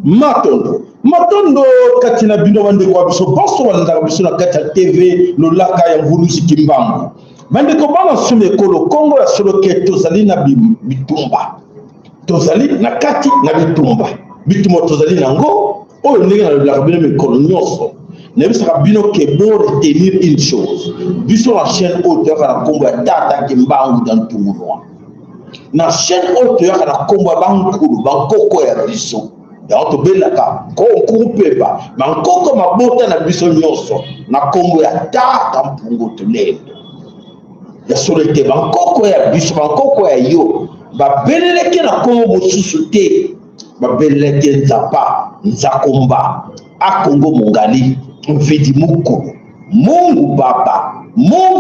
Matondo, matondo kati na bino bandeko ya biso banso balandaka biso na kati ya TV Lolaka ya Mvuluzi Kimbangu. Bandeko bana nsumi ekolo Kongo ya solo ke tozali na bitumba, tozali na kati na bitumba, bitumba tozali nango oyo ndenge nalobelaka bino mikolo nyonso nayebisaka bino ke bo retenir une chose, biso na chaîne oyo toyaka na nkombo ya Tata Kimbangu ya Ntungunua, na chaîne oyo toyaka na nkombo ya bankulu bankoko ya biso, yango tobelaka nkuru peba bankoko mabota na biso nyonso na nkombo ya Tata Mpungu Tulendo. Ya solo ete bankoko ya biso, bankoko ya yo babelelaki na nkombo mosusu te, babelelaki Nzapa Nzakomba Akongo Mongali Mvidi Mukulu Mungu Baba Mungu.